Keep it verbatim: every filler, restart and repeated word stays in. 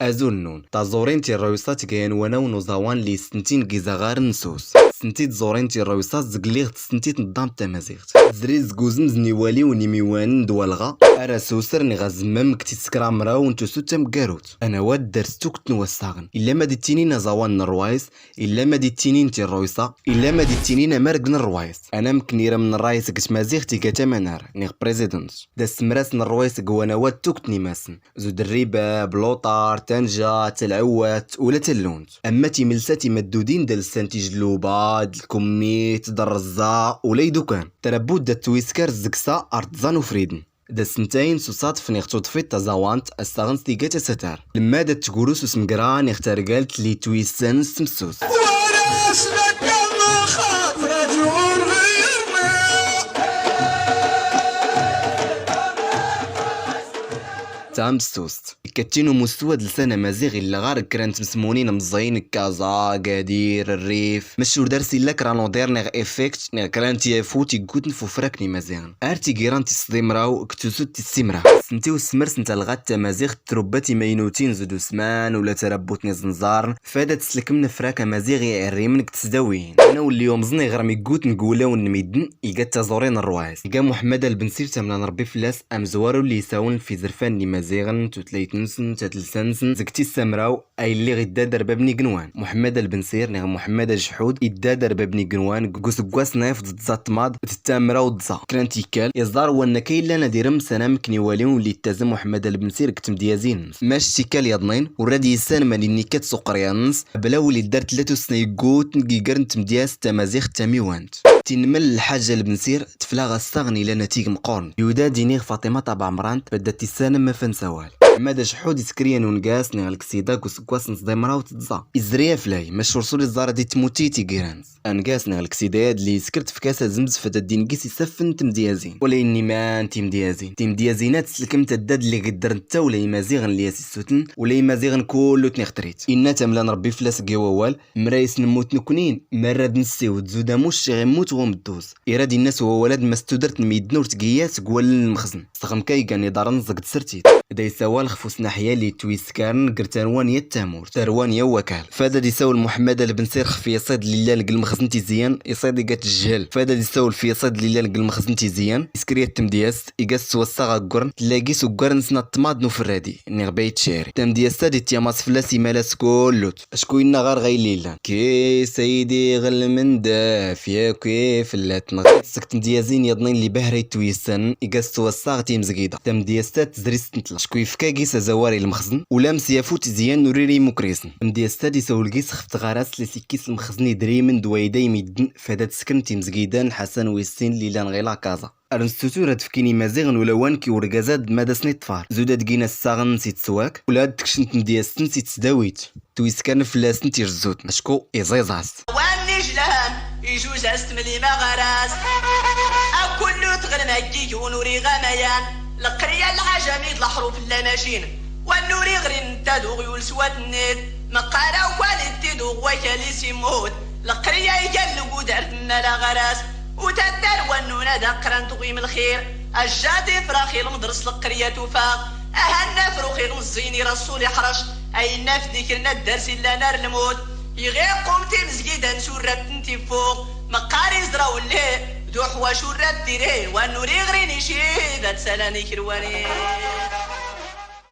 Azul-nnun. Taẓuri n tirruyṣa tga yan wanaw n uẓawan lli issntin g izaɣar n ssus. Ssnti tẓuri n tirruyṣa zg lliɣ tssnti tnḍḍamt tamaziɣt. Zri zg uzmz n iwali wn imiwanen d walɣa. Ar asusr niɣ azmmam g tiskra mraw n tusut tamggarut. Anawa ddars tukt n wassaɣn. Illa ma d ittinin aẓawan n rways, illa ma d ittinin tirruyṣa, illa ma d ittinin amarg n rways. Anamk n iram n rrays g tmaziɣt iga tamanar niɣ président. D asmras n rways g wanawa d tukt n imasn. Zud rribab, luṭar, tanja, talɛwat, ula tallunt. Amma timlsat imaddudin d alssan tijllubat, d lkummit, d rrẓa, ula idukan. Tarabbut da twiskar zg sa ar tẓa n ufridn. Da sntayn s uṣaṭf niɣ tuḍfit taẓawant, assaɣn s tiga tasatar. Lmma da tguru s usmgra niɣ targalt lli twissan s tmsust. Tamsust. Ikattin umustu ad lsan amaziɣ illa ɣar kra n tmsmunin mẓin, kaẓa, gadir, rrif. Mac ur dars illa kra n uḍir niɣ effect niɣ kra n tyafut iggutn f ufrak n imaziɣn. Ar tigira n tis d imraw g tusut tis simra. Snti usmrs n talɣat tamaziɣt trubbat imaynutin zud usman ula tarabbut n iẓnẓarn. Fad ad tslkmn afrak amaziɣ i iɛrrimn g tsdawiyin. Anaw lli umẓn iɣrm iggutn g wulawn n middn. Iga taẓuri n rrways. Iga Muḥmmad Albnsir tamla n Ṛebbi fell-as, amezwaru lli isawn f izrfan n imaziɣn, tutlayt-nsn, tadlsa-nsn, zg tis amraw, a illiɣ iddad ar bab n ignwan. Muḥmmad Albnsir, niɣ Muḥmmad Ajḥud, iddad ar bab n ignwan, g usggwas n ayf d tẓa tmaḍ, d ttta mraw d tẓa. Kra n tikkal, iẓar wanna ka illan ad irm s anamk n iwali-wn lli ittazm Muḥmmad Albnsir g tmdyazin-ns. Mac tikkal yaḍnin, ur rad yissan mani n ikkat s uqryan-ns, bla wlli ddar tlla tussna iggutn g iger n tmdyazt tamaziɣt tamiwant. Tinml Lḥaǧa Lbnsir tfla ɣ assaɣn ilan atig mqurn. Yuda ad iniɣ Faṭima Ṭabeɛ Mrant bad ad tissanm ma fans awal. Ḥmad Ajḥud iskr yan ungas niɣ lksida g usggwas n sḍimraw d tẓa. Izri aflay, mac urṣul iẓẓar ad itmuti i tigira-ns. Angas niɣ lksida-yad lli iskr tfka-s azmz fad ad ingis isafn n tmdyazin. Ula inniman timdyazin. Timdyazin ad tslkmt addad lli ɣ iddr n ttawla imaziɣn lli as-issutn, ula imaziɣn kullu tniɣ trit. Inna tamla n Ṛebbi flas g iwawal, Mra isnmmut nuknin, ma rad nssiwd, zud amucc iɣ immut wumdduz. Irad inna s wawal ad ma s tudrt n middn ur tgiya sg walln lmxzn. Sɣmk a igan iḍarn zg tsertit. Da isawal xf usnaḥya lli twiskaren gr tarwanya d tamurt, tarwanya n wakal. Fad ad isawl Muḥmmad Albnsir xf iṣiḍ lli llan g lmxzn tiziyan, iṣiḍ iga tjhel. Fad ad isawl f iṣiḍ lli llan g lmxzn tiziyan, iskr yat tmdyazt, iga s twassaɣ aggurn, tlla gis uggar n snat tmaḍ n ufrradi. Niɣ bayt cɛri. Tamdyazt-a di tyamaẓ flas imalas kullut. Acku inna ɣar ɣa illi illan. Kis aydi ɣlmn daf, yakwi flla tnɣ. Sg tmdyazin yaḍnin lli bahra itwiyissanen, iga s twassaɣ timzgida. Tamdyazt-a tzri s tntla. Acku ifka gis azawar i lmxzn, ula ams yafut izyan ur iri imukrisn. Tamdyazt-a d isawl gis xf tɣarast lli s ikkis lmxzn idrimen d wayda i middn, fad ad skn timzgida n Ḥasan Wis Sin lli illan ɣi lakaẓa. Ar nstutur ad fkin imaziɣn ulawan ki urgaz ad ma d asn iṭṭfar. Zud ad gin assaɣn si tswak, ula ad tkcn tmdyazt-ns i tsdawit. Twiskaren flasn tirzut, acku iẓiẓ-as. Wann ijlan, ijuz-as tmlima ɣar-as. Akullu tɣrm aggig wnuri ɣamayan. Lqrya lɛajami d lḥruf llamacin. Wann uri ɣrin ntta d uɣyul s wat nnit. Mqqar awal ittid uɣ wakal-is immut. Lqrya igan lgudar tmmala ɣar-as. Utaddar wannun ad aqran tɣwim lxir. Ajjad ifrax ilmḍr s lqrya tufaɣ. Ahanna afrux ilmẓẓin i raṣul iḥrec. Aynnaf d ikr n addars illan ar lmut. Iɣ iqqum timzgida n surrat n tiffuɣ. Mqqar iẓra wlli d uḥwac urrat tiri. Wannur iɣrin icid ad salan ikrwani.